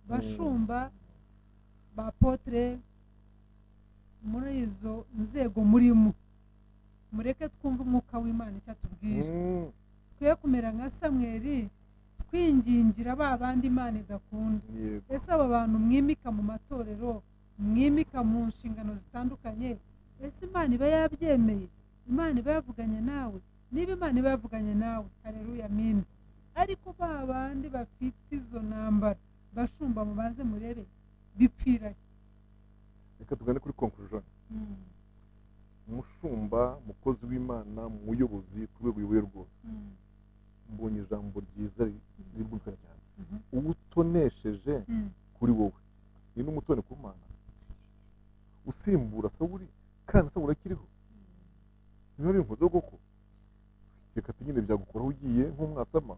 Bashumba ba potre, muri izo nzego murimo, mureke twumve umwuka w'Imana icyo atubwira. Twe kumera nka Samweli twingingira ba bandi Imana idakunda. Ese aba bantu mwimika mu matorero, mwimika mu nshingano zitandukanye, ese Imana iba yabyemeye? Imana iba yavuganye nawe? Niba Imana iba yavuganye nawe, haleluya, amen. Ariko ba bandi bafite izo ntambara, bashumba mubanze murebe bipfira. Reka tugane kuri conclusion. Umushumba, mukozi w'Imana, muyobozi ku rwego uyoboye rwose, mbonye ijambo ryiza riri bwumvikane cyane. Uwutonesheje kuri wowe ni n'umutone ku Mana, usimbura Sawuli kandi Sawuli akiriho. Niba ari inkozo koko, reka nyine byagukoraho ugiye nk'umwasama,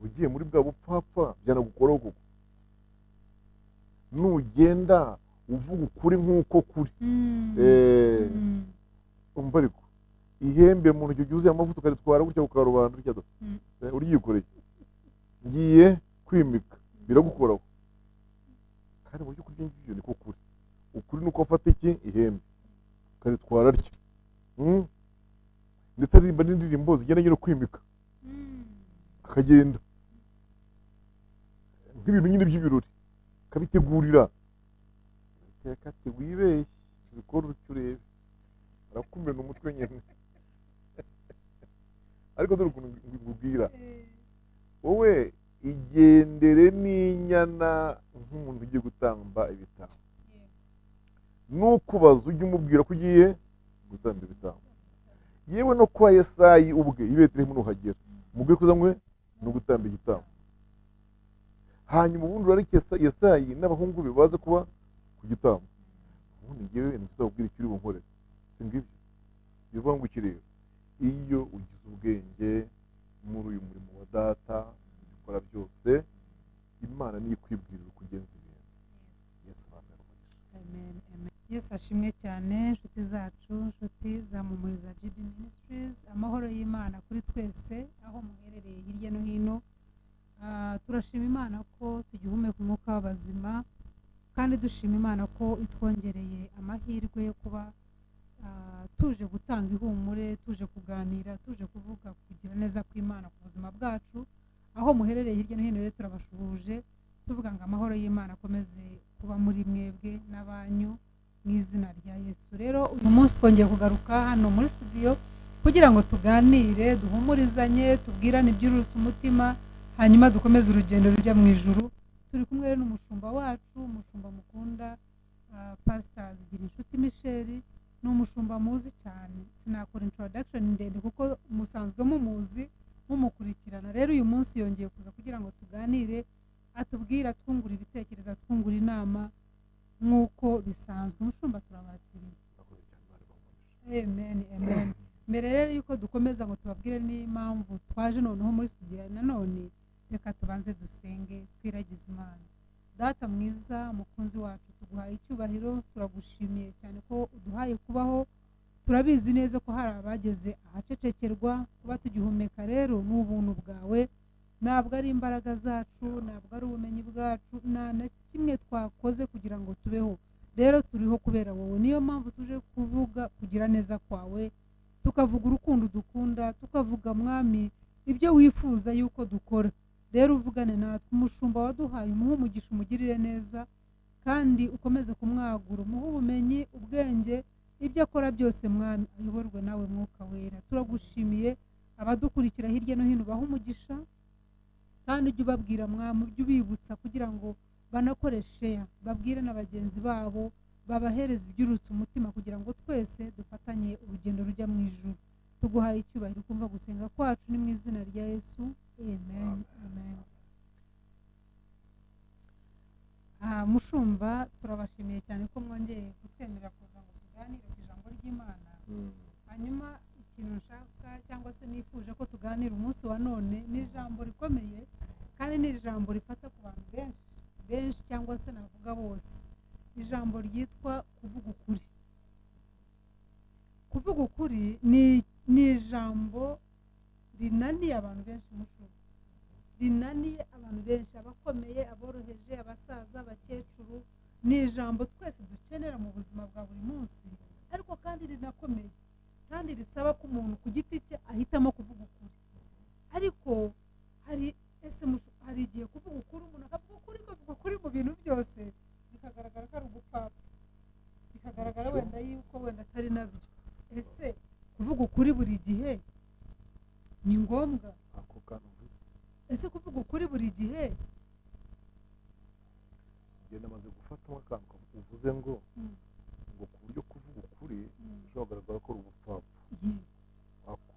ugiye muri bwa bupfapfa byanagukoraho koko. Nugenda uvuga ukuri nk'uko kuri, umva ariko ihembe mu ntoki ryuzuye amavuta ukaritwara gutya ukarubanda gutya, uryikoreye, ngiye kwimika, biragukoraho. Kandi mu by'ukuri ibyo ngibyo niko kuri. Ukuri ni uko afata iki ihembe ukaritwara atyo, ndetse aririmba n'indirimbo zigendanye no kwimika, akagenda nk'ibintu nyine by'ibirori akabitegurira. Reka ati wibeshye ubikore utyo urebe, arakumena umutwe nyine. Ariko dore ukuntu nkubwira, wowe igendere n'inyana nk'umuntu ugiye gutamba ibitambo, nukubaza ujye umubwira ko ugiye gutamba ibitambo. Yewe no kwa Yesayi ubwe i Betelehemu nuhagera, umubwire ko uzanywe no gutamba igitambo. Hanyuma ubundi urareke Yesayi n'abahungu be baze kuba ku gitambo. Ubundi ngewe ntuzabwira icyo uri bunkorere, si ngibyo bivuga ngo iki rero, iyo ugize ubwenge muri uyu murimo wa data ukora byose, Imana niyo ikwibwirira uko ugenza ibintu. Yesu abamere umugisha. Amen, amen. Yesu ashimwe cyane. Inshuti zacu, inshuti za Mumuriza GB Ministries, amahoro y'Imana kuri twese aho muherereye hirya no hino. Turashima Imana ko tugihumeka umwuka w'abazima, kandi dushima Imana ko itwongereye amahirwe yo kuba tuje gutanga ihumure, tuje kuganira, tuje kuvuga kugira neza kw'Imana ku buzima bwacu. Aho muherereye hirya no hino rero turabashuhuje, tuvuga ngo amahoro y'Imana akomeze kuba muri mwebwe n'abanyu mu izina rya Yesu. Rero uyu munsi twongeye kugaruka hano muri studio kugira ngo tuganire, duhumurizanye, tubwirane ibyurutse umutima, hanyuma dukomeze urugendo rujya mu ijuru. Turi kumwe rero n'umushumba wacu, umushumba mukunda, Pastor Zigirinshuti Michel. Ni umushumba muzi cyane, sinakora introduction ndende kuko musanzwe mumuzi, mumukurikirana. Rero uyu munsi yongeye kuza kugira ngo tuganire, atubwire, atwungure ibitekerezo, atwungure inama nk'uko bisanzwe. Umushumba turabakiriye. Amen, amen. Mbere rero yuko dukomeza ngo tubabwire n'impamvu twaje noneho muri studio nanone, reka tubanze dusenge twiragize Imana. Data mwiza, mukunzi wacu, tuguhaye icyubahiro, turagushimiye cyane ko uduhaye kubaho. Turabizi neza ko hari abageze ahacecekerwa, kuba tugihumeka rero ni ubuntu bwawe, ntabwo ari imbaraga zacu, ntabwo ari ubumenyi bwacu, nta na kimwe twakoze kugira ngo tubeho. Rero turiho kubera wowe, niyo mpamvu tuje kuvuga kugira neza kwawe, tukavuga urukundo dukunda, tukavuga Mwami ibyo wifuza yuko dukora. Rero uvugane natwe, umushumba waduhaye umuhe umugisha, umugirire neza, kandi ukomeze kumwagura, umuhe ubumenyi, ubwenge, ibyo akora byose Mwami ayoborwe nawe Mwuka Wera. Turagushimiye, abadukurikira hirya no hino bahe umugisha, kandi ujye ubabwira Mwami, ujye ubibutsa kugira ngo banakore share, babwire na bagenzi babo, babahereze ibyurutse umutima kugira ngo twese dufatanye urugendo rujya mu ijuru. Tuguhaye icyubahiro, kumva gusenga kwacu ni mu izina rya Yesu. Amen, amen. Mushumba, turabashimiye cyane ko mwongeye kutwemerera kuza ngo tuganire ku ijambo ry'Imana. Hanyuma ikintu nshaka cyangwa se nifuje ko tuganira umunsi wa none ni ijambo rikomeye, kandi ni ijambo rifata ku bantu benshi benshi cyangwa se navuga bose, ijambo ryitwa kuvuga ukuri. Kuvuga ukuri ni ijambo rinaniye abantu benshi, mushumba, rinaniye abantu benshi, abakomeye, aboroheje, abato Ni ijambo twese dukenera mu buzima bwa buri munsi, ariko kandi rinakomeye, kandi risaba ko umuntu ku giti cye ahitamo kuvuga ukuri. Ariko hari hari igihe kuvuga ukuri umuntu akavuga ukuri, akavuga ukuri mu bintu byose, bikagaragara ko ari ubupfapfa, bikagaragara wenda yuko wenda atari nabyo. Ese kuvuga ukuri buri gihe ni ngombwa? Ako kantu uvuze. Ese kuvuga ukuri buri gihe? Njye namaze gufatamo akantu uvuze ngo ngo ku buryo kuvuga ukuri bishobora kugaragara ko ari ubupfapfa. Ako.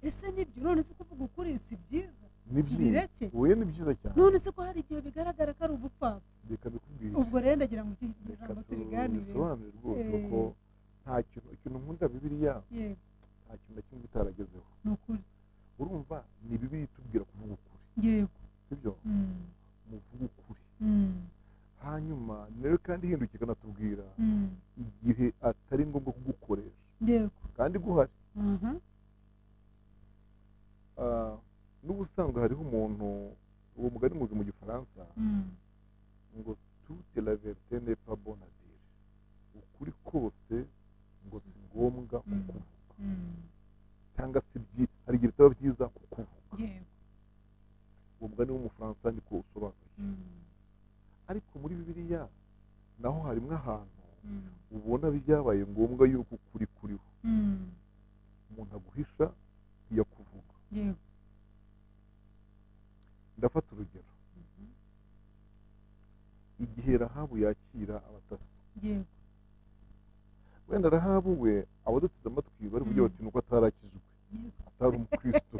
Ese nibyo? None se kuvuga ukuri si byiza? Ni byiza. Oya, ni byiza cyane. None se ko hari igihe bigaragara ko ari ubupfapfa? Reka mbikubwire. Ubwo rero ndagira ngo ijambo turiganire. Bisobanure rwose ko nta kintu, ikintu nkunda Bibiliya, nta kintu na kimwe bitaragezeho. Ni ukuri. Urumva ni Bibiliya itubwira kuvuga ukuri. Yego. Sibyo? Muvuga ukuri. Hanyuma nayo kandi ihinduka ikanatubwira igihe atari ngombwa kugukoresha. Yego. Kandi guhari. N'ubusanzwe hariho umuntu, uwo mugani muzi mu Gifaransa, ngo toute la vérité n'est pas bonne à dire. Ukuri kose ngo si ngombwa kukuvuga. Cyangwa se hari igihe bitaba byiza kukuvuga. Yego. Uwo mugani w'Umufaransa niko usobanuye. Ariko muri Bibiliya naho harimo ahantu ubona byabaye ngombwa yuko ukuri kuriho. Umuntu aguhisha ntiyakuvuga. Yego. Ndafata urugero. Igihe Rahabu yakira abatasi. Yego. Wenda Rahabu we abaduteze amatwi bari kugira bati nuko atarakijwe, atari umukristo.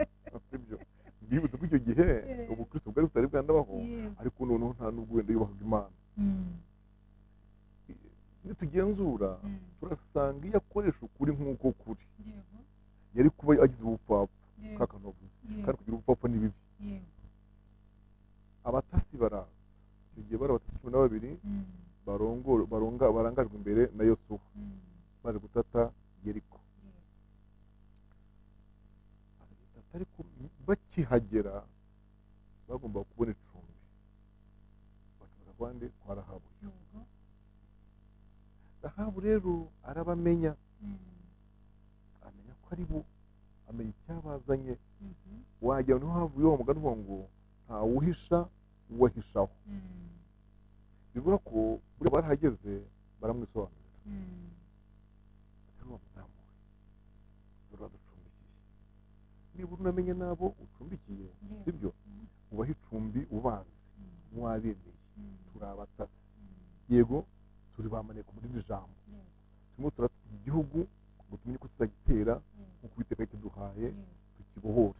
Sibyo? Mbibutse ko icyo gihe ubukristo bwari butari bwandabaho, ariko noneho nta nubwo wenda yubahaga Imana. Nitugenzura turasanga iyo akoresha ukuri nk'uko kuri, yari kuba agize ubupfapfa, kakantu wavuze, kandi kugira ubupfapfa ni bibi. Abatasi baraza, icyo gihe bari abatasi 12 barangajwe imbere na Yosuwa, baje gutata Yeriko. Ariko bakihagera bagomba kubona icumbi, bacumbika kwande kwa Rahabu. Rahabu rero arabamenya, amenya ko ari bo, amenya icyabazanye. Wagira niho havuye uwo mugani uvuga ngo ntawuhisha uwahishaho. Bivuga ko buriya barahageze baramwisobanurira. Ati wa mudamu we, dore uraducumbikiye, niba unamenye n'abo ucumbikiye, sibyo? Ubaha icumbi ubazi, mwabemeye, turi abatasi, yego turi bamaneko muri iri jambo, turimo turatata igihugu ngo tumenye ko tuzagitera nk'uko Uwiteka yakiduhaye, tukibohore.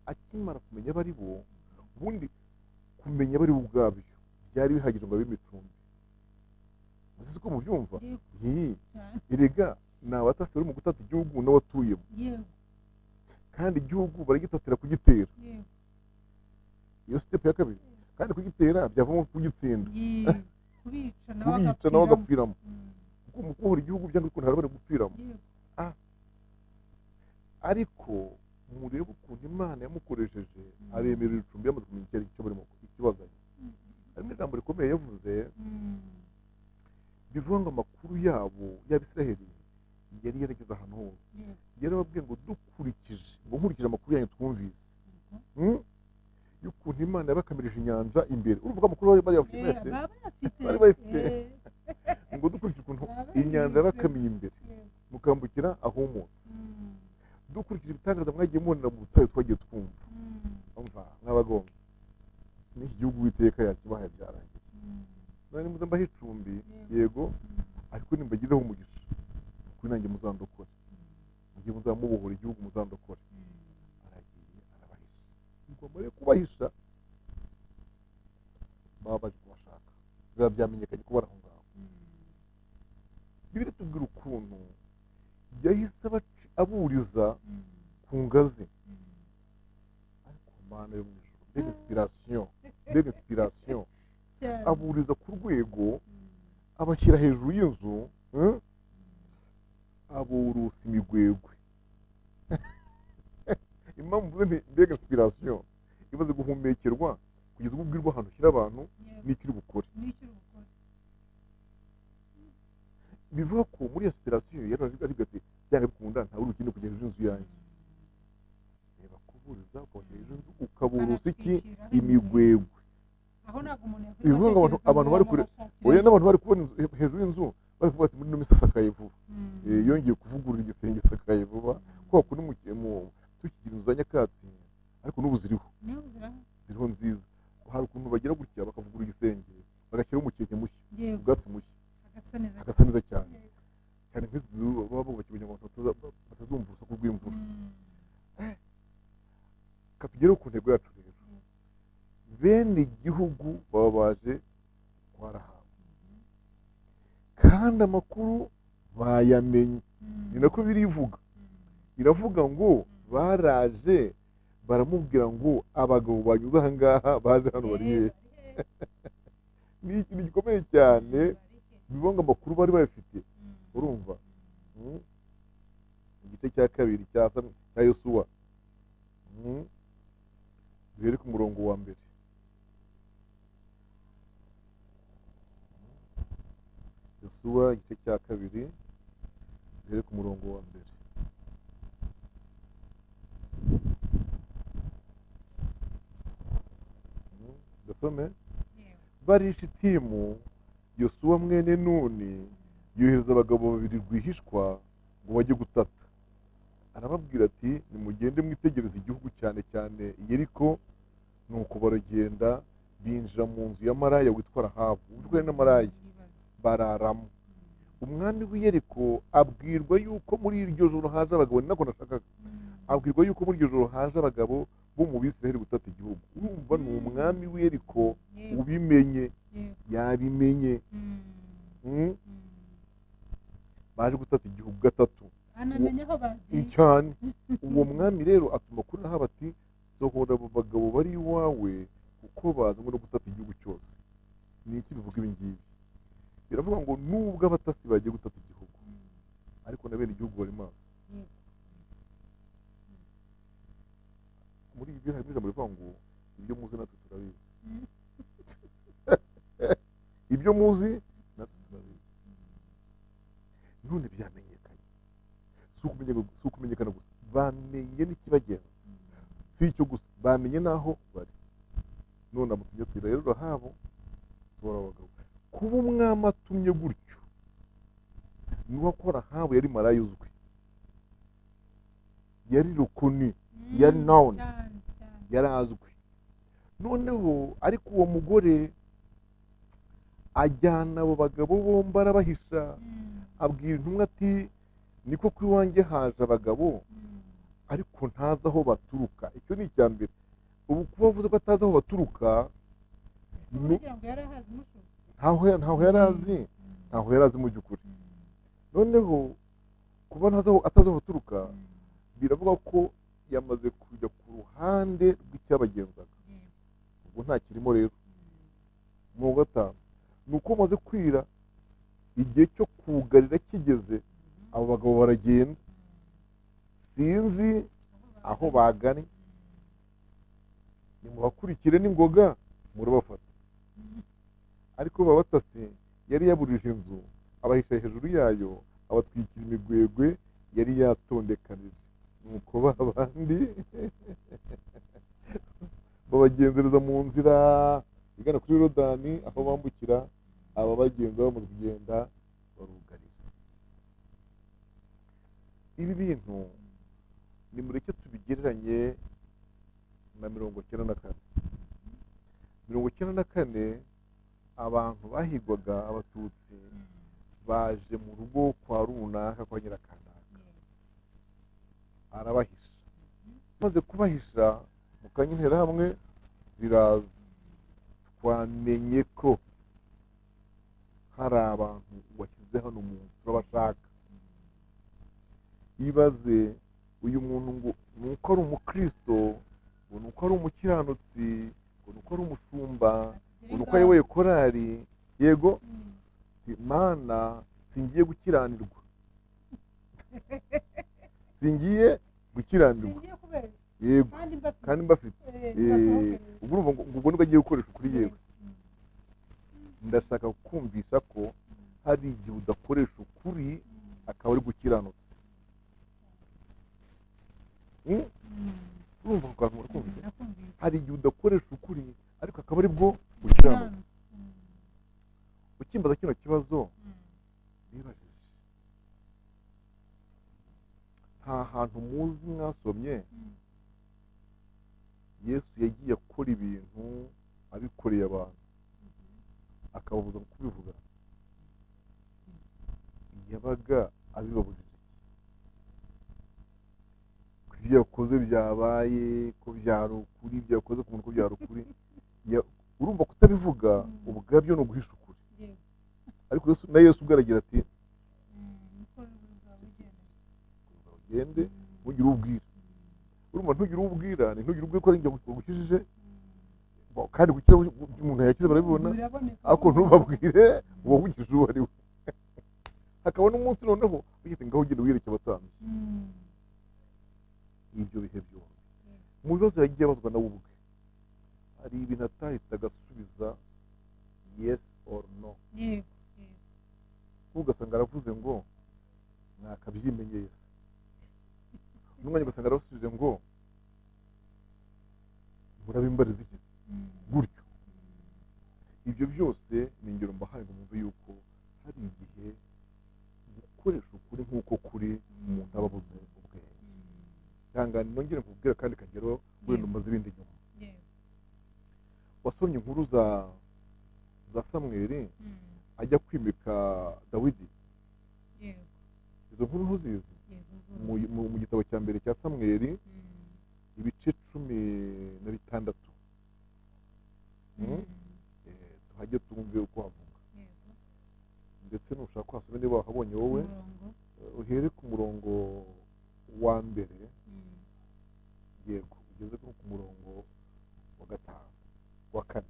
Akimara kumenya abari bo, ubundi kumenya abari bo ubwabyo byari bihagije ngo abe imicumbi. Muzi ko mubyumva? Erega ni abatasi bari mu gutata igihugu n'abatuyemo. Kandi igihugu baragitatira kugitera. Iyo step ya kabiri. Kandi kugitera byavamo kugitsinda. Kubica nawe agapfiramo. Kuko mu kubohora igihugu byanga bikunda hari abari gupfiramo. Ariko murebe ukuntu Imana yamukoresheje, abemerera icumbi yamaze kumenya icyo barimo ikibazanye. Harimo ijambo rikomeye yavuze, bivuga ngo amakuru yabo y'Abisiraheli yari yarageze ahantu hose. Yarababwiye ngo dukurikije, ngo nkurikije amakuru yanyu twumvise, y'ukuntu Imana yabakamirije inyanja imbere. Urumva amakuru bari bayafite, bari bayafite. Ngo dukurikije ukuntu inyanja yabakamiye imbere, mukambukira ahumutse. Dukurikije ibitangaza mwagiye mubonera mu butayu twagiye twumva. Umva nk'abagomba n'iki gihugu Uwiteka yakibahaye byarangiye. None muze mbahe icumbi, yego, ariko nimbagireho umugisha, kuri nanjye muzandokore, mugihe muzamubohora igihugu muzandokore. Aragiye arabahisha. Ngo amare kubahisha, baba baje kubashaka, biba byamenyekanye ko bari aho ngaho. Bibiliya itubwira ukuntu yahise aburiza ku ngazi. Ariko Mana yo mu ijuru, mbega inspiration, mbega inspiration. Aburiza ku rwego, abashyira hejuru y'inzu, aborosa imigwegwe. Impamvu mvuze nti mbega inspiration, imaze guhumekerwa Kugeza ubwo ubwirwa ahantu ushyira abantu n'icyo uri bukore. Bivuga ko muri iyo situation yari ari ati byanga bikunda ntawe uri bukinde kugera hejuru y'inzu yanjye. Reba kuburiza ukabashyira hejuru y'inzu ukaburusa iki imigwegwe. Bivuga ngo abantu bari kure, oya n'abantu bari kubona hejuru y'inzu bari kuvuga ati muri ino minsi asakaye vuba, yongeye kuvugurura igisenge asakaye vuba, kubera ko tukigira inzu za nyakatsi ariko n'ubu ziriho nziza. Hari ukuntu bagira gutya bakavugurura igisenge bagashyiraho umukeke mushya, ubwatsi mushya, agasa neza cyane cyane nk'izi nzu baba bubakiye kugira ngo batazumva urusaku rw'imvura. Reka tugere ku ntego yacu rero. Bene igihugu baba baje kwa Rahabu kandi amakuru bayamenye. Ni nako birivuga, iravuga ngo baraje baramubwira ngo abagabo banyuze aha ngaha baje hano bari hehe. Ni ikintu gikomeye cyane, bivuga ngo amakuru bari bayafite. Urumva igice cya kabiri cya Yosuwa, duhere ku murongo wa mbere. Yosuwa igice cya kabiri duhere ku murongo wa mbere. Gasome. Bari Shitimu, Yosuwa mwene Nuni yohereza abagabo babiri rwihishwa ngo bajye gutata. Arababwira ati nimugende mwitegereze igihugu cyane cyane Yeriko. Nuko baragenda binjira mu nzu ya maraya witwa Rahabu, ubwo na maraya bararamo. Umwami w'i Yeriko abwirwa yuko muri iryo joro haje abagabo, nako nashakaga, abwirwa yuko muri iryo joro haje abagabo bo mu Bisirayeli gutata igihugu. Urumva ni umwami w'i Yeriko ubimenye, yabimenye. Baje gutata igihugu gatatu. Cyane. Uwo mwami rero atuma kuri Rahabu ati sohora abo bagabo bari iwawe kuko bazanywe no gutata igihugu cyose. Ni iki bivuga ibi ngibi? Biravuga ngo nubwo abatasi bagiye gutata igihugu, ariko na bene igihugu bari maso. Muri ibi harimo ijambo rivuga ngo ibyo muzi natwe turabizi. Ibyo muzi natwe turabizi. None byamenyekanye. Si ukumenyekana gusa, bamenye n'ikibagenza. Si icyo gusa, bamenye n'aho bari. None amutumye ati rero Rahabu sohora abagabo. Kuba umwami atumye gutyo ni uko Rahabu yari maraya uzwi, yari rukuni, yari known, yari azwi. Noneho ariko uwo mugore ajyana abo bagabo bombi arabahisha, abwira intumwa ati niko ku iwanjye haje abagabo ariko ntazi aho baturuka. Icyo ni icya mbere. Ubu kuba avuze ko atazi aho baturuka, ntaho yari azi, ntaho yari azi mu by'ukuri. Noneho kuba atazi aho baturuka biravuga ko yamaze kujya ku ruhande rw'icyabagenzaga, ubwo nta kirimo rero. Mu gatanu ni uko bamaze kwira, igihe cyo kugarira kigeze, abo bagabo baragenda, sinzi aho bagannye, nimubakurikire n'ingoga murabafata. Ariko babatasi yari yaburije inzu, abahisha hejuru yayo, abatwikira imigwegwe yari yatondekanije. Nuko babandi babagenzereza mu nzira igana kuri Yorodani, aho bambukira. Aba bagenza bamaze kugenda barugarira. Ibi bintu nimureke tubigereranye na 94. 94 abantu bahigwaga abatutsi baje mu rugo kwa runaka kwa nyirakanaka, arabahisha. Maze kubahisha mu kanya interahamwe ziraza, twamenye ko hari abantu washyize hano mu nzu turabashaka. Ibaze uyu muntu ngo nuko ari umukristo, ngo nuko ari umukiranutsi, ngo nuko ari umushumba, ngo nuko ayoboye korali, yego Mana singiye gukiranirwa, singiye gukiranirwa, yego kandi mbafite. Ngo urumva ngo ubwo nibwo agiye gukoresha ukuri. Yewe, ndashaka kumvisha ko hari igihe udakoresha ukuri akaba ari gukiranutse. Urumva ako kantu, urakumvise? Ndakumvise. Hari igihe udakoresha ukuri ariko akaba ari bwo ukiranutse. Ukimbaza kino kibazo, nibajije, nta hantu muzi mwasomye Yesu yagiye akora ibintu abikoreye abantu, akababuza kubivuga? Yabaga abibabujije iki? Ko ibyo yakoze byabaye, ko byari ukuri, ibyo yakoze ku muntu ko byari ukuri. Urumva kutabivuga ubwabyo ni uguhisha ukuri. Ariko Yesu, na Yesu ubwo aragira ati: Niko bwawe ugenda. "Ugende, ntugire uwo ubwira." Urumva, ntugire uwo ubwira ni ntugire ubwira ko ari njye wagukijije. Kandi gukira umuntu yakize barabibona. Biraboneka. Ariko ntubabwire uwagukije uwo ari we. Hakaba n'umunsi noneho ugeze ngaho, ugenda wiyereke abatambyi. Ibyo bihe byombi, mu bibazo yagiye abazwa nawe ubwe, hari ibintu atahitaga asubiza yes or no. yego yego Ugasanga aravuze ngo "Mwakabyimenyeye", n'umwanya ugasanga arasubije ngo "Murabimbariza iki?" Gutyo. Ibyo byose ni ingero mbahaye ngo mwumve yuko hari igihe gukoresha ukuri nk'uko kuri umuntu aba abuze ubwenge. Ihangane nongere nkubwire akandi kagero, wenda umaze ibindi inyuma. Wasomye inkuru za Samweli ajya kwimika Dawidi? Yego. Izo nkuru ntuzizi? Yego. Mu gitabo cya mbere cya Samweli, ibice 16. Tuhajye twumve uko havuga. Ndetse nushaka wasome niba wahabonye wowe. Umurongo. Uhere ku murongo wa mbere. Yego, ugeze nko ku murongo wa gatanu, wa kane.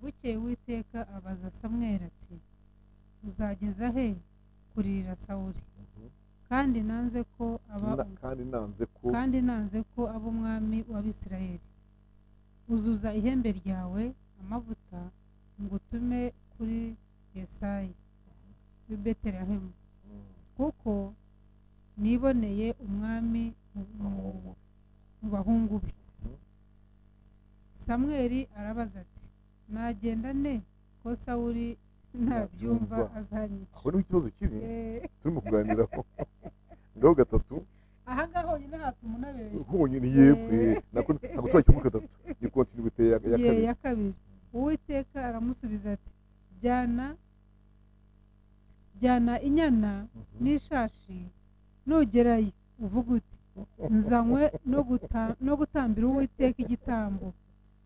Bukeye Uwiteka abaza Samweli ati: "Uzageza he kuririra Sawuli, kandi nanze ko aba Kandi nanze ko kandi nanze ko aba umwami w'Abisirayeli? Uzuza ihembe ryawe amavuta, ngutume kuri Yesayi w'i Betelehemu, kuko niboneye umwami mu bahungu be." Samweli arabaza ati: "Nagenda nte, ko Sawuli nabyumva Nabyumva. azanyica?" Aho niho ikibazo kiri turimo kuganiraho. Ngaho gatatu. Aha ngaha honyine hatuma unabeshya. Honyine, yego. Nako ntabwo turakivuga gatatu, ni continuité ya Ye, kabiri. Ya kabiri. Uwiteka aramusubiza ati: "Jyana inyana n'ishashi. Nugerayo uvuga uti: 'Nzanywe no gutambira Uwiteka igitambo,'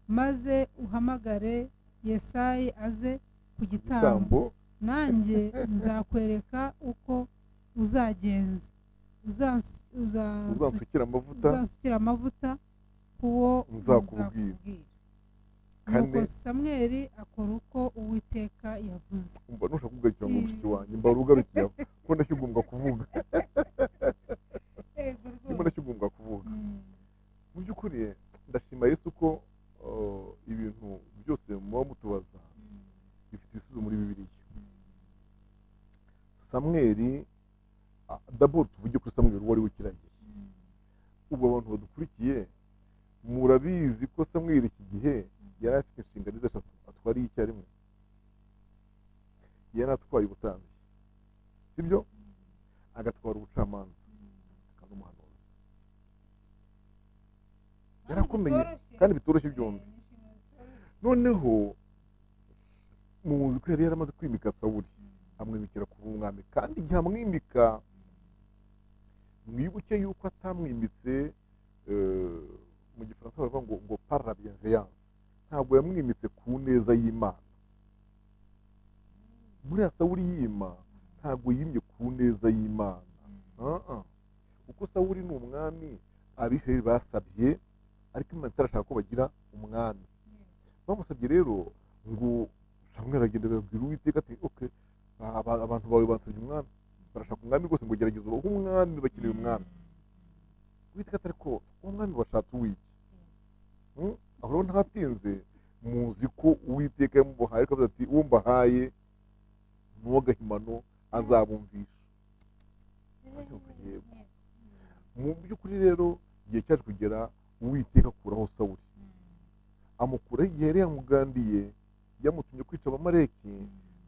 maze uhamagare Yesayi aze ku gitambo. Igitambo. Nanjye nzakwereka uko uzagenza. Uzansukira amavuta. Uzansukira amavuta kuwo Nzakubwira. nzakubwira." Kane. Nuko Samweli akora uko Uwiteka yavuze. Umva, nushaka kugarukira ngo mushiki wanjye, mbara ugarukiye aho, kuko ndashyugumbwa kuvuga. Yego. Ndimo ndashyugumbwa kuvuga. Mu by'ukuri ndashima Yesu ko ibintu byose muba mutubaza bifite ibisubizo muri Bibiliya. Samweli, d'abord tuvuge kuri Samweli uwo ari we kiragiye. Ubu abantu badukurikiye murabizi ko Samweli iki gihe yari afite inshingano eshatu atwariye icyarimwe. Yari atwaye ubutambyi, sibyo? Agatwara ubucamanza, akaba n'umuhanuzi. Yarakomeye kandi bitoroshye byombi. Noneho muzi ko yari yaramaze kwimika Sawuli, amwimikira kuba umwami. Kandi igihe amwimika, mwibuke yuko atamwimitse, mu gifaransa baravuga ngo par la bienveillance. Ntabwo yamwimitse ku neza y'Imana. Buriya Sawuli yima, ntabwo yimye ku neza y'Imana. Ah, ah. Kuko Sawuli ni umwami Abisirayeli basabye, ariko Imana itarashaka ko bagira umwami. Bamusabye rero ngo Samweli aragenda babwira Uwiteka ati: "Okay, abantu bawe basabye umwami, barashaka umwami rwose, ngo gerageza ubahe umwami, bakeneye umwami." Uwiteka ati: "Ariko uwo mwami bashatse uw'iki?" Aho rero ntatinze, muzi ko Uwiteka yamubahaye, ariko avuga ati uwo mbahaye ni uw'agahimano azabumvisha. Yego. Mu by'ukuri rero igihe cyaje kugera, Uwiteka akuraho Sawuli, amukuraho igihe yari yamugandiye, yamutumye kwica Abamaleki,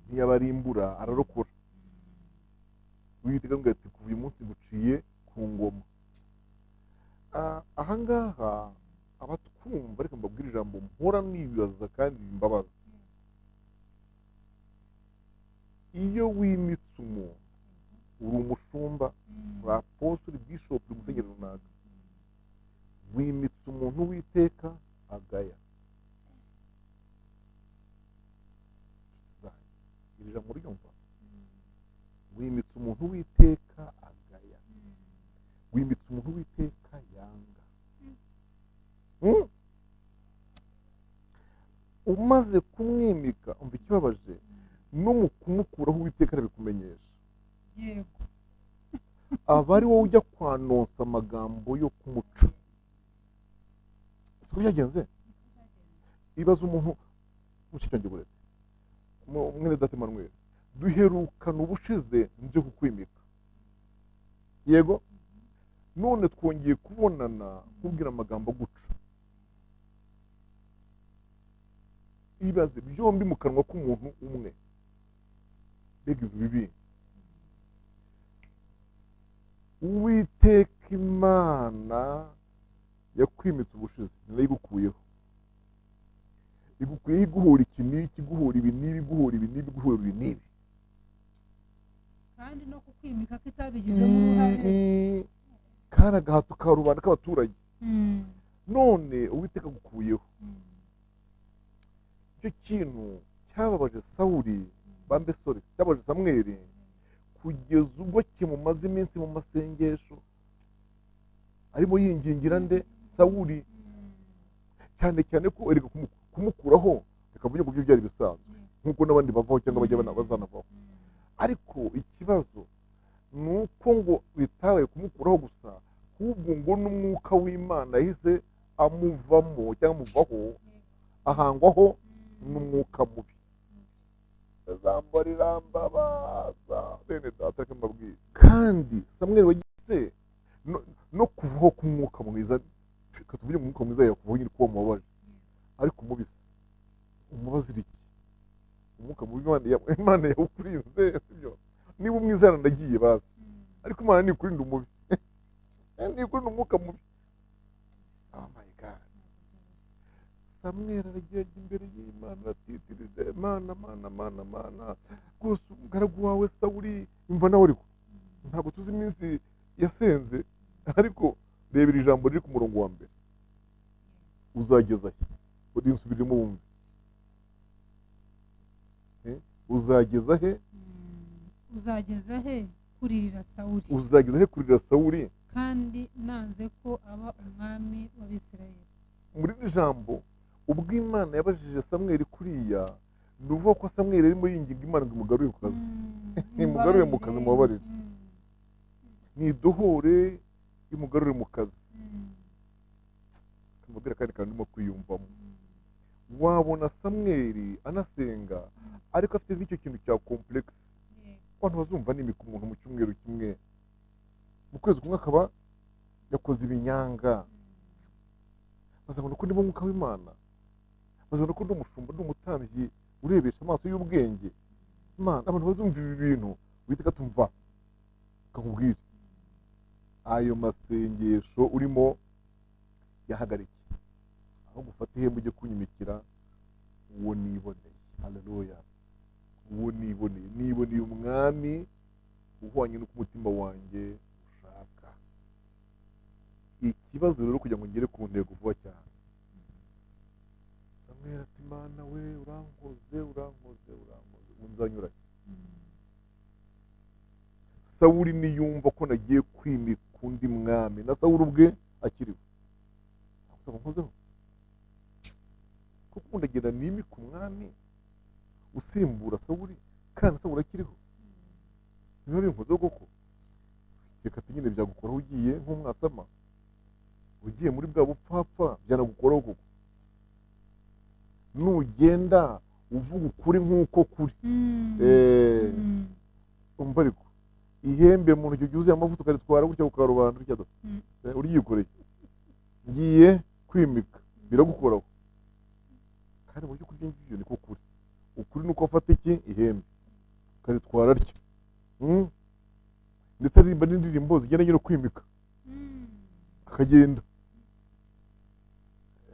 ntiyabarimbura, ararokora. Uwiteka aramubwira ati kuva uyu munsi nguciye ku ngoma. Ahangaha abatwumva, reka mbabwire ijambo mpora nibaza kandi bimbabaza. Iyo wimitse umuntu, uri umushumba, uri apostoli, bishop, uri musenyeri runaka, wimitse umuntu Uwiteka agaya. Iri jambo uryumva? Wimitse umuntu Uwiteka agaya, wimitse umuntu Uwiteka yanga. Umaze kumwimika, umva ikibabaje, no mu kumukuraho Uwiteka arabikumenyesha. Yego. Aba ari wowe ujya kwanonsa amagambo yo kumuca. Siko byagenze? Ibaza umuntu mushyikirange buretse mwene data Emmanuel, duherukana ubushize nje kukwimika, yego, none twongeye kubonana kubwira amagambo aguca. Ibaze byombi mu kanwa k'umuntu umwe. Mbega ibintu bibi! Uwiteka Imana yakwimitse ubushize, nayo igukuyeho, igukuyeho iguhora iki n'iki, iguhora ibi n'ibi, iguhora ibi n'ibi, iguhora ibi n'ibi. Kandi no kukwimika ko itabigizemo uruhare. Kari agahato ka rubanda k'abaturage. None Uwiteka agukuyeho. Icyo kintu cyababaje Sawuli, bambe sorry, cyababaje Samweli, kugeza ubwo kimumaze iminsi mu masengesho arimo yingingira nde? Sawuli. Cyane cyane ko erega kumukuraho reka mvuge ngo byo byari bisanzwe, nk'uko n'abandi bavaho cyangwa bajya bazanavaho. Ariko ikibazo ni uko ngo bitabaye kumukuraho gusa, ahubwo ngo n'umwuka w'Imana yahise amuvamo cyangwa amuvaho, ahangwaho n'umwuka mubi. Ijambo rirambabaza bene data, reka mbabwire. Kandi Samweli wagize no kuvaho k'umwuka mwiza, reka tuvuge ngo umwuka mwiza yakuvaho nyine kuba mubabaje, ariko umubi se umubazira iki? Umwuka mubi Imana yawukurinze, sibyo? Niba umwiza yaranagiye bazi, ariko Imana ntikurinda umubi, ntikurinda umwuka mubi. Oh my God. Samweli aragiye ajya imbere y'Imana aratitiriza, Mana, Mana, Mana, Mana, rwose umugaragu wawe Sawuli, imva nawe ariko ntabwo tuzi iminsi yasenze, ariko reba iri jambo riri ku murongo wa mbere, uzageza he? Urinsubiremo wumve. Uzageza he? Uzageza he kuririra Sawuli? Uzageza he kuririra Sawuli? Kandi nanze ko aba umwami w'Abisirayeli. Muri iri jambo ubwo Imana yabajije Samweli kuriya, ni ukuvuga ko Samweli arimo yinginga Imana ngo imugarure ku kazi, imugarure mu kazi, mubabarire, nidohore imugarure mu kazi. Kamubwira kandi kandi ndimo kwiyumvamo. Wabona Samweli anasenga ariko afite n'icyo kintu cya complex. Abantu bazumva nimika umuntu mu cyumweru kimwe, mu kwezi kumwe akaba yakoze ibinyanga, bazabona ko ndimo umwuka w'Imana, bazabona ko ndi umushumba, ndi umutambyi urebesha amaso y'ubwenge. Imana, abantu bazumva ibi bintu, Uwiteka tumva akakubwira ayo masengesho urimo yahagarike, aho gufata ihembe ujye kunyimikira uwo niboneye. Haleluya. Uwo niboneye, niboneye umwami uhwanye n'uko umutima wanjye ushaka. Ikibazo rero kugira ngo ngere ku ntego vuba cyane, Samweli ati Mana we, urankoze, urankoze, urankoze, ubu nzanyuranye. Sawuli niyumva ko nagiye kwimika undi mwami, na Sawuli ubwe akiriho, ntabwo nkozeho, kuko ndagenda nimika umwami usimbura Sawuli, kandi Sawuli akiriho, niba binkozeho koko, reka nyine byagukoraho ugiye nk'umwasama, ugiye muri bwa bupfapfa byanagukoraho koko. Nugenda uvuga ukuri nk'uko kuri, umva ariko ihembe mu ntoki ryuzuye amavuta ukaritwara gutya ku karubanda gutya do, uryikoreye, ngiye kwimika, biragukoraho. Kandi mu by'ukuri ibyo ngibyo niko kuri. Ukuri ni uko afata iki ihembe ukaritwara atyo, ndetse aririmba n'indirimbo zigendanye no kwimika, akagenda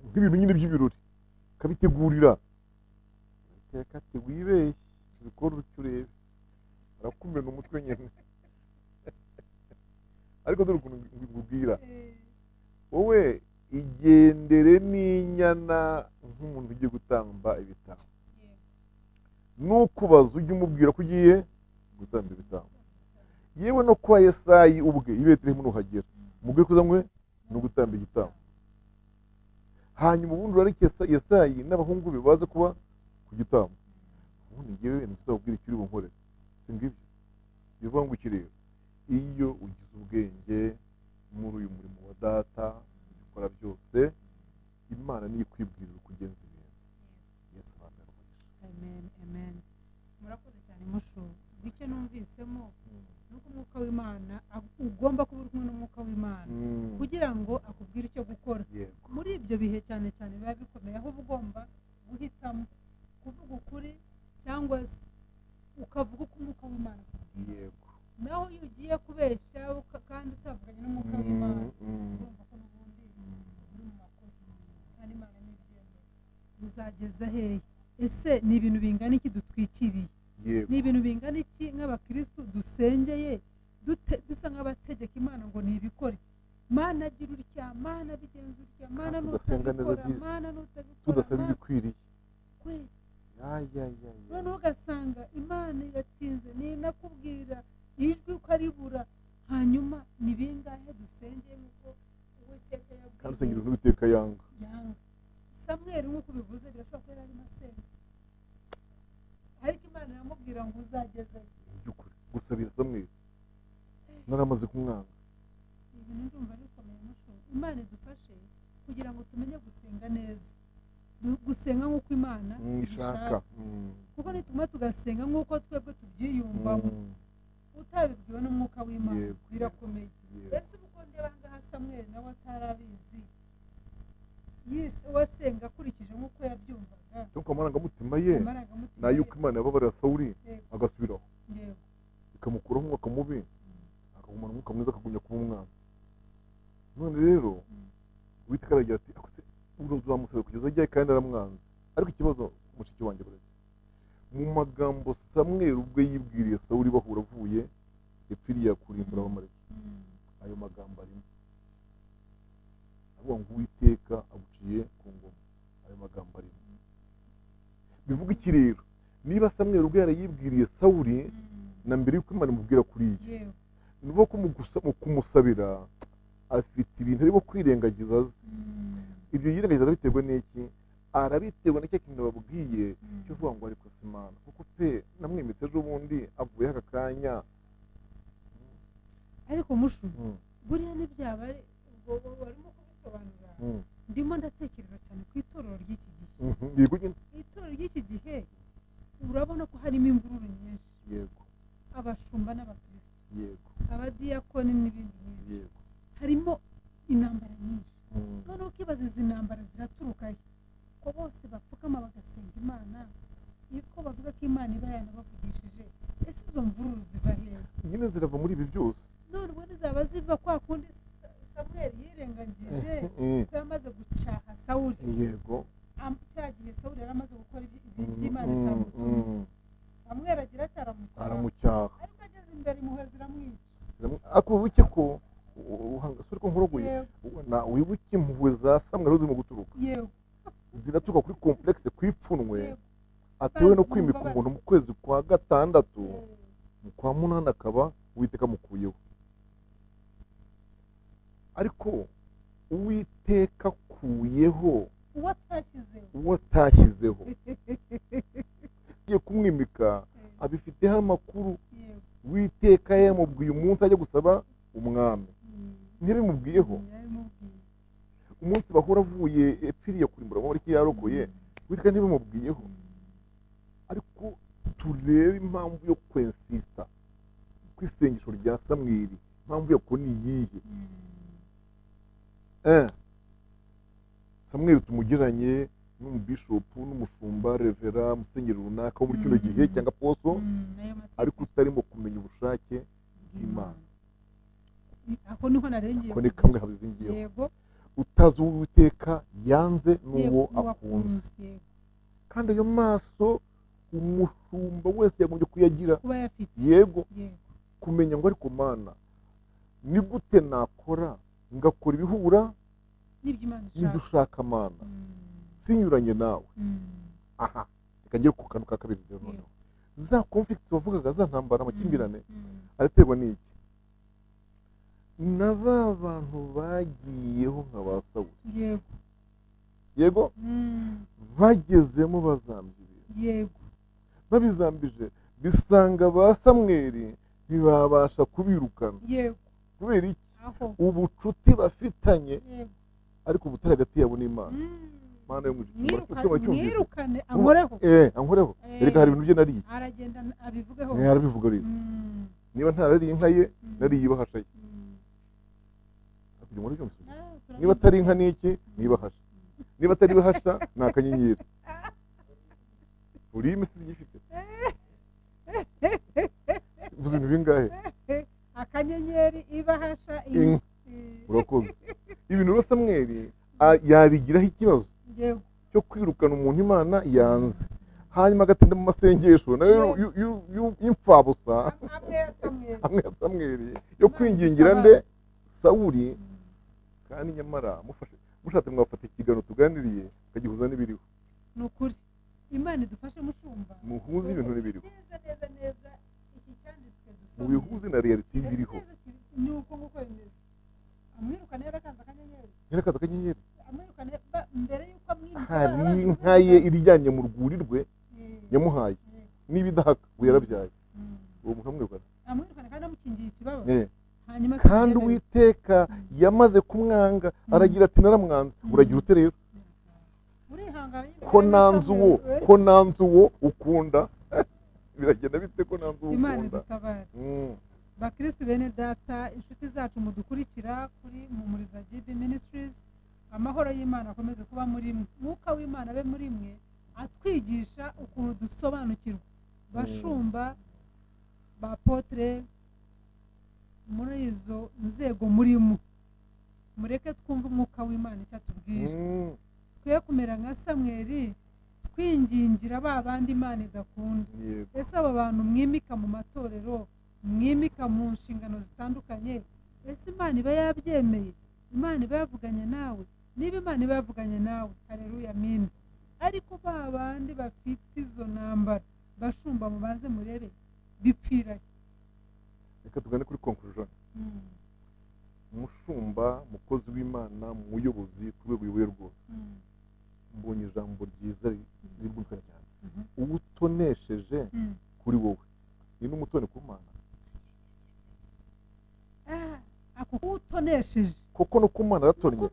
nk'ibintu nyine by'ibirori akabitegurira. Iteka ati wibeshye ubikore utyo urebe, arakumena umutwe nyine. Ariko dore ukuntu nkubwira, wowe igendere n'inyana nk'umuntu ugiye gutamba ibitambo, nukubaza ujye umubwira ko ugiye gutamba ibitambo. Yewe no kwa Yesayi ubwe i Betelehemu nuhagera, umubwire ko uzanywe no gutamba igitambo. Hanyuma ubundi urareke Yesayi n'abahungu be baze kuba ku gitambo. Ubundi njyewe ntuzababwira icyo uri bunkore, si ngibyo. Bivuga ngo iki rero, iyo ugize ubwenge muri uyu murimo wa data ukora byose, Imana niyo ikwibwirira uko ugenza ibintu. Yesu abambere umugisha. Amen, amen. Murakoze cyane mushu. Icyo numvisemo nuko umwuka w'Imana ugomba kuba uri kumwe n'umwuka w'Imana kugira ngo akubwire icyo gukora. Muri ibyo bihe cyane cyane biba bikomeye, aho uba ugomba guhitamo kuvuga ukuri cyangwa se ukavuga uko umwuka w'Imana akubwira. Naho iyo ugiye kubeshya kandi utavuganye n'umwuka w'Imana, urumva ko n'ubundi uri mu makosa, kandi Imana ntibyemera. Uzageza hehe? Ese ni ibintu bingana iki dutwikiriye? Ni ibintu bingana iki nk'abakristu dusengeye dusa nk'abategeka Imana ngo nibikore? Mana agira utya, Mana bigenza utya, Mana nutabikora, Mana nutabikora, tudasaba ibikwiriye. Kweli. Noneho ugasanga Imana iratinze, ninakubwira ijwi ukaribura. Hanyuma ni bingahe dusengeye nk'uko Uwiteka yabwiye? Kandi usengera Uwiteka yanga. Samweli nk'uko bivuze birashobora kuba yari arimo asenga, ariko Imana iramubwira ngo uzagezeyo. By'ukuri gusabira Samweli naramaze kumwanga. Ibintu ndumva bikomeye mushu. Imana idufashe kugira ngo tumenye gusenga neza, gusenga nk'uko Imana ishaka, kuko nituma tugasenga nk'uko twebwe tubyiyumvamo, utabibwiwe n'umwuka w'Imana birakomeye. Ese uko ndeba ngaha Samweli nawe atarabizi, wasenga akurikije nk'uko yabyumvaga, cyangwa amarangamutima ye nayo uko Imana yababarira Sawuli agasubiraho, ikamukuraho umwuka mubi akagumana umwuka mwiza, akagumya kuba umwana. None rero Uwiteka aragira ati uzamusaba kugeza ajyayo, kandi aramwanze. Ariko ikibazo mushiki wanjye buretse, mu magambo Samweli ubwe yibwiriye Sawuli bahura avuye epfiriya kurimbura Abamaleki, ayo magambo arimo avuga ngo Uwiteka aguciye ku ngoma. Ayo magambo arimo bivuga iki rero? Niba Samweli ubwe yarayibwiriye Sawuli na mbere y'uko Imana imubwira kuriya, ni ukuvuga ko mu kumusabira afite ibintu arimo kwirengagiza azi. Ibyo yirengagiza arabiterwa n'iki? Arabiterwa na cya kintu babwiye cyo kuvuga ngo ariko si Imana, kuko pe namwimitse ejo bundi avuyeho aka kanya. Ariko mushu, buriya ntibyaba warimo kubisobanura, ndimo ndatekereza cyane ku itorero ry'iki gihe. Itorero ry'iki gihe urabona ko harimo imvururu nyinshi. Abashumba n'abakristo, abadiyakoni n'ibindi n'ibindi, harimo intambara nyinshi. Noneho ukibaza izi ntambara ziraturuka he? Ko bose bapfukama bagasenga Imana, ko bavuga ko Imana iba yanabavugishije, ese izo mvururu ziva hehe? Nyine zirava muri ibi byose. None ubundi zaba ziva kwa kundi Samweli yirengagije ko yamaze gucyaha Sawuli. Yego. Cya gihe Sawuli yari amaze gukora iby'Imana itamutumye, Samweli agira ati aramucyaha, ariko ageze imbere impuhwe ziramwica. Ariko wibuke ko ko nkurogoye, wibuke impuhwe za Samweli zirimo guturuka. Ziraturuka kuri complexe, ku ipfunwe atewe no kwimika umuntu mu kwezi kwa 6, mu kwa 8 akaba Uwiteka amukuyeho. Ariko Uwiteka akuyeho uwo atashyizeho, agiye kumwimika abifiteho amakuru. Uwiteka yamubwiye umunsi ajya gusaba umwami, ntibimubwiyeho. Umunsi bahura avuye epfiriya kurimbura Abamaleki yarokoye, Uwiteka ntibimubwiyeho. Ariko turebe impamvu yo kwensista ku isengesho rya Samweli, impamvu yo ni iyihe? Samweli tumugeranye n'umubishopu, n'umushumba, revera, musenyeri runaka wo muri kino gihe cyangwa aposo, ariko utarimo kumenya ubushake bw'Imana. Ako niho narengeye. Ako ni kamwe habizingiyeho. Yego. Utazi Uwiteka yanze n'uwo akunze. Kandi ayo maso umushumba wese yagombye kuyagira, kuba yafite. Yego. Kumenya ngo ariko Mana, ni gute nakora ngakora ibihura n'ibyo ushaka Mana, sinyuranye nawe. Aha reka ngere ku kantu ka kabiri rero noneho. Za conflicts wavugaga, za ntambara, amakimbirane araterwa n'iki? Na ba bantu bagiyeho nka ba Sawuli. Yego. Yego? Bagezemo bazambye ibintu. Yego. Babizambije bisanga ba Samweli ntibabasha kubirukana. Yego. Kubera iki? Ubucuti bafitanye. Yego. Ariko ubutari hagati yabo n'Imana. Mana yo mu ijuru, mwirukane ankoreho. Ankoreho. Erega hari ibintu bye nariye. Aragenda abivuge hose. Arabivuga rero. Niba ntarariye inka ye, nariye ibahasha ye. Niba atari inka n'iki, nibahasha. Niba atari ibahasha, ni akanyenyeri. Uri imisizi ifite. Uvuze ibintu bingahe? Akanyenyeri, ibahasha, inka. Urakoze. Ibintu rero Samweli yabigiraho ikibazo cyo kwirukana umuntu Imana yanze, hanyuma agatinda mu masengesho nayo y'imfabusa amwe ya Samweli yo kwingingira nde? Sawuli. Kandi nyamara mushatse mwafata ikiganiro tuganiriye kagihuza n'ibiriho. Ni ukuri Imana idufashe mushumba, muhuze ibintu n'ibiriho neza neza neza. Iki cyanditswe dusoma mubihuze na reality y'ibiriho. Ni uko nguko bimeze. Amwirukane yarakanze akanyenyeri. Yarakaze akanyenyeri. Amwirukane mbere yuko amwimika. Hari inka ye irijyanye mu rwuri rwe yamuhaye. Niba idahaka we yarabyaye. Uwo muntu amwirukana. Amwirukane kandi amukingiye ikibaba. Hanyuma kandi Uwiteka yamaze kumwanga aragira ati naramwanze. Uragira ute rero? Ko nanze uwo, ko nanze uwo ukunda. Biragenda bite ko nanze uwo ukunda? Imana idutabare. Bakristo bene data, inshuti zacu mudukurikira kuri Muhumuriza GB Ministries, amahoro y'Imana akomeze kuba muri mwe, Mwuka w'Imana abe muri mwe, atwigisha ukuntu dusobanukirwa. Bashumba, ba potre, muri izo nzego murimo, mureke twumve Umwuka w'Imana icyo atubwira. Twe kumera nka Samweli twingingira ba bandi Imana idakunda. Ese aba bantu mwimika mu matorero, mwimika mu nshingano zitandukanye, ese Imana iba yabyemeye? Imana iba yavuganye nawe? Niba Imana iba yavuganye nawe, haleluya, amina. Ariko ba bandi bafite izo ntambara, bashumba mubanze murebe bipfira. Reka tugane kuri conclusion. Mushumba, mukozi w'Imana, muyobozi ku rwego uyoboye rwose, mbonye ijambo ryiza rirwumvikana cyane. Uwutonesheje kuri wowe ni n'umutone ku Mana. Ako utonesheje koko no ku Mana aratoranye.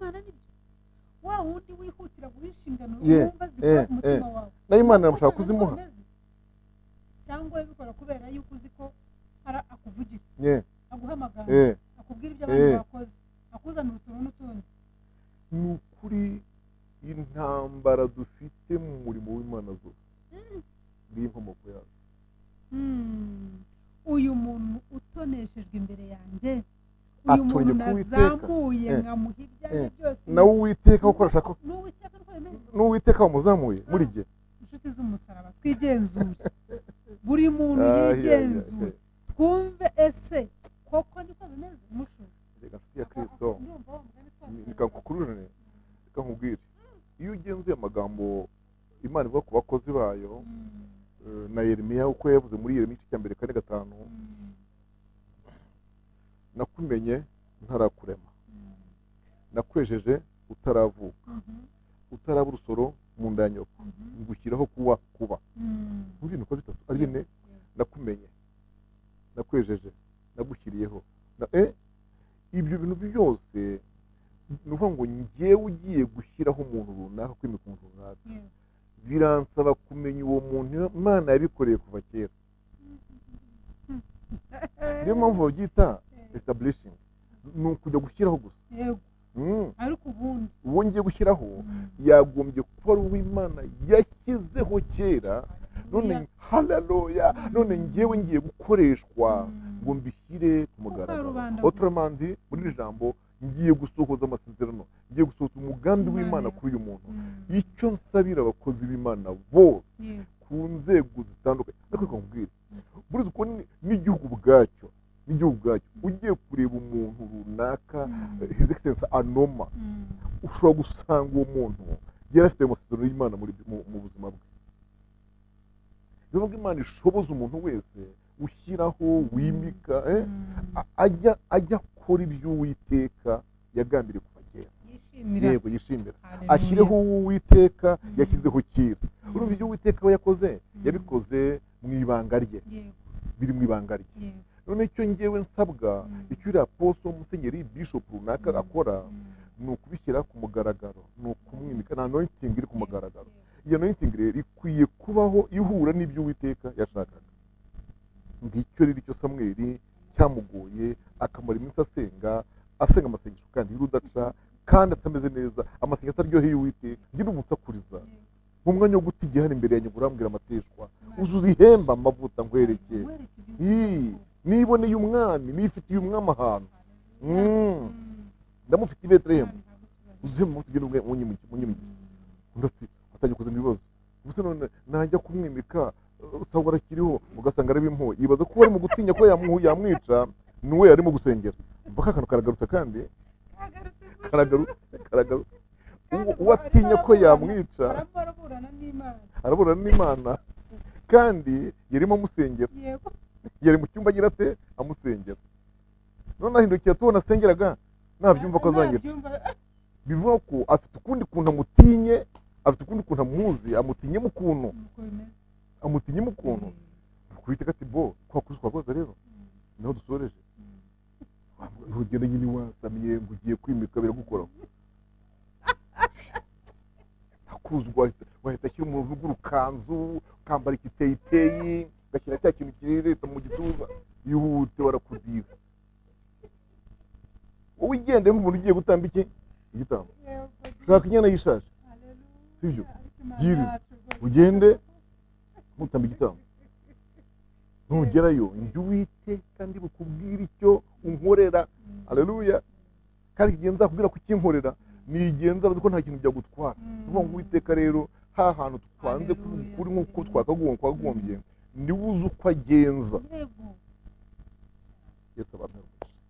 Wa wundi wihutira guha inshingano wumva zikora ku mutima wawe, na Imana iramushaka kuzimuha, cyangwa ubikora kubera yuko uzi ko ara akuvugira, aguhamagara, akubwira ibyo abantu bakoze, akuzanira utuntu n'utundi. Ni ukuri intambara dufite mu murimo w'Imana zose ni inkomoko yazo. Uyu muntu utoneshejwe imbere yanjye, uyu muntu nazamuye nkamuha ibyanjye byose, nawe Uwiteka uko arashaka, n'Uwiteka wamuzamuye muri jye. Inshuti z'umusaraba, twigenzure, buri muntu yigenzure, twumve ese koko niko bimeze. Mushu reka nshuti ya Kristo, reka nkukururane, reka nkubwire, iyo ugenzuye amagambo Imana ivuga ku bakozi bayo na Yeremiya uko yavuze muri Yeremiya igice cya 4, 4, 5, nakumenye ntarakurema, nakwejeje utaravuka, utaraba urusoro mu nda ya nyoko, ngushyiraho kuba kuba. Mu bintu uko bitatu ari bine, nakumenye, nakwejeje, nagushyiriyeho. Ibyo bintu byose ni ukuvuga ngo ngewe ugiye gushyiraho umuntu runaka, kwimika umuntu runaka, Biransaba kumenya uwo muntu Imana yabikoreye kuva kera. Niyo mpamvu babyita establishing, ni ukujya gushyiraho gusa. Yego. Ariko ubundi uwo ngiye gushyiraho yagombye kuba ari uw'Imana yashyizeho kera. None haleluya, none ngewe ngiye gukoreshwa ngo mbishyire ku mugaragaro. Autrement dit, muri iri jambo ngiye gusohoza amasezerano, ngiye gusohoza umugambi w'Imana kuri uyu muntu. Icyo nsabira abakozi b'Imana bose ku nzego zitandukanye, ariko reka nkubwire, buriya uko n'igihugu ubwacyo, ugiye kureba umuntu runaka, His Excellency anoma, ushobora gusanga uwo muntu yari afite amasezerano y'Imana mu buzima bwe. Niyo mpamvu Imana ishoboza umuntu wese ushyiraho, wimika, ajya akora ibyo Uwiteka yagambiriye kuva kera. Yego, yishimira, ashyireho Uwiteka yashyizeho kera. Urumva ibyo Uwiteka we yakoze, yabikoze mu ibanga rye, biri mu ibanga rye. None icyo ngewe nsabwa, icyo uriya apostle, musenyeri, bishop runaka akora, ni ukubishyira ku mugaragaro, ni ukumwimika. Ni anointing iri ku mugaragaro. Iyo anointing rero ikwiye kubaho ihura n'ibyo Uwiteka yashakaga. Ngicyo rero icyo Samweli cyamugoye, akamara iminsi asenga amasengesho kandi y'urudaca, kandi atameze neza, amasengesho ataryoheye Uwiteka. Ngira umunsakuriza mu mwanya wo guta igihe hano imbere yanjye urambwira amateshwa, uzuza ihemba amavuta nkwereke. Niboneye umwami, nifitiye umwami ahantu, ndamufite i Betelehemu, uzuze amavuta ugende unyimike. Undi ati atangiye kuzana ibibazo, ubuse none najya kumwimika Sawuli arakiriho, ugasanga arabimpuye. Yibaza ko ari mu gutinya ko yamwica, ni we yarimo gusengera. Mpaka akantu karagarutse, kandi karagarutse. Uwo atinya ko yamwica araburana n'Imana, kandi yarimo amusengera, yari mu cyumba agira ate amusengera. None ahindukiye tubona asengeraga, nabyumva ko azangira. Bivuga ko afite ukundi kuntu amutinye, afite ukundi kuntu amuzi, amutinye mu kuntu, amutinye mu kuntu. Uwiteka ati bo kwa kwakoze rero niho dusoreje. Ntugende nyine wasamye ngo ugiye kwimika biragukoraho. Akuzwa wahita ashyira umuntu rw'urukanzu, ukambara igiteyiteyi, ugashyira cya kintu kirereta mu gituza, yihute barakudira. Wowe ugende nk'umuntu ugiye gutamba iki igitambo, ushaka inyana yishaje, sibyo? Yirize ugende mutamba igitambo. Nugerayo njye Uwiteka ndi bukubwire icyo unkorera. Haleluya. Kandi igihe nzakubwira ko ukinkorera, nigenza ko nta kintu byagutwara. Tuvuga ngo Uwiteka rero ha hantu twanze kuri nk'uko twakagombye, niwe uzi uko agenza. Yesu abampe.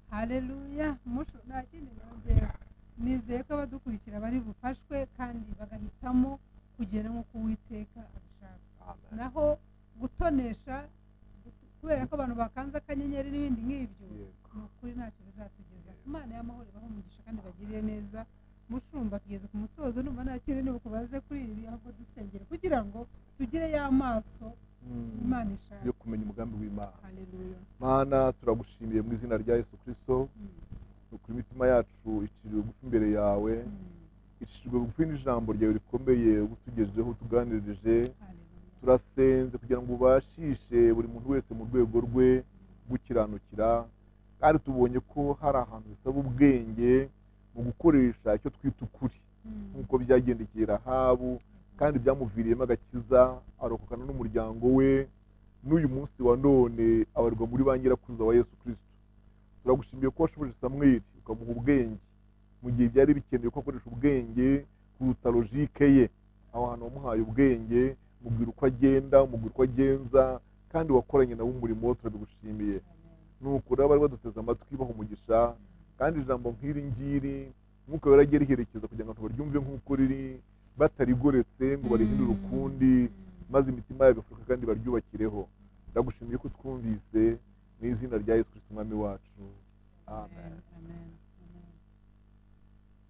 Haleluya. Musho nta kindi nongera. Nizeye ko abadukurikira bari bufashwe kandi bagahitamo kugera nk'uko Uwiteka abishaka. Naho gutonesha kubera ko abantu bakanze akanyenyeri n'ibindi nk'ibyo, ni ukuri ntacyo bizatugeza. Imana y'amahoro ibahe umugisha kandi bagirire neza. Mushumba tugeze ku musozo, numva nta kindi nibukubaze kuri ibi, ahubwo dusengere kugira ngo tugire ya maso Imana ishaka yo kumenya umugambi w'Imana. Haleluya. Mana, turagushimiye mu izina rya Yesu Kristo. Ukuri imitima yacu iciriwe bugufi imbere yawe, iciriwe bugufi n'ijambo ryawe rikomeye utugejeho, utuganirije. Turasenze kugira ngo ubashishe buri muntu wese mu rwego rwe gukiranukira, kandi tubonye ko hari ahantu bisaba ubwenge mu gukoresha icyo twita ukuri, nk'uko byagendekeye Rahabu, kandi byamuviriyemo agakiza, arokokana n'umuryango we. N'uyu munsi wa none abarwa muri ba nyirakuruza wa Yesu Kristo. Turagushimiye ko washoboje Samweli ukamuha ubwenge mu gihe byari bikenewe ko akoresha ubwenge kuruta logike ye. Aho hantu wamuhaye ubwenge, mubwira uko agenda, mubwira uko agenza, kandi wakoranye nawe umurimo, turabigushimiye. Nuko rero bari baduteze amatwi baha umugisha, kandi ijambo nk'iri ngiri nk'uko yaragiye riherekeza kugira ngo baryumve nk'uko riri, batarigoretse ngo barihindure ukundi, maze imitima yabo igafuka kandi baryubakireho. Ndagushimiye ko twumvise mu izina rya Yesu Kristo Umwami wacu.